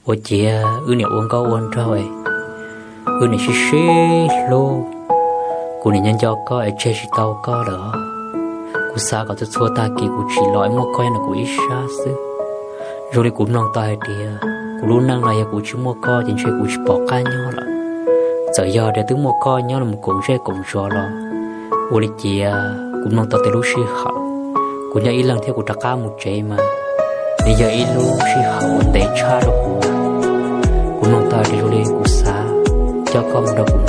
Ua ciav wb niam ua nkauj ua nraug, wb niam sib sib hlub, kuv niam nyob nco koj es tseg tsis tau koj lawm. Kuv xav kom txhua txhua tag kis kuv tsim los es muaj koj nyob ntawm kuv ib sab xwb. Zoo li kuv mloog tau hais tias kuv lub neej no yog kuv tsis muaj koj ces ntshe kuv tsis pom qab nyob lawm. Txawm yog tias twb muaj koj nyob los koom zej koom zos los, ua li cas kuv mloog tau tej lub sij hawm kuv nyob ib leeg thiab kuv rov qab mus tsev mas nws yog ib lub sij hawm uas ntev tshaj rau kuv. Kuv mloog tau hais tias zoo li kuv xav coj koj mus nrog kuv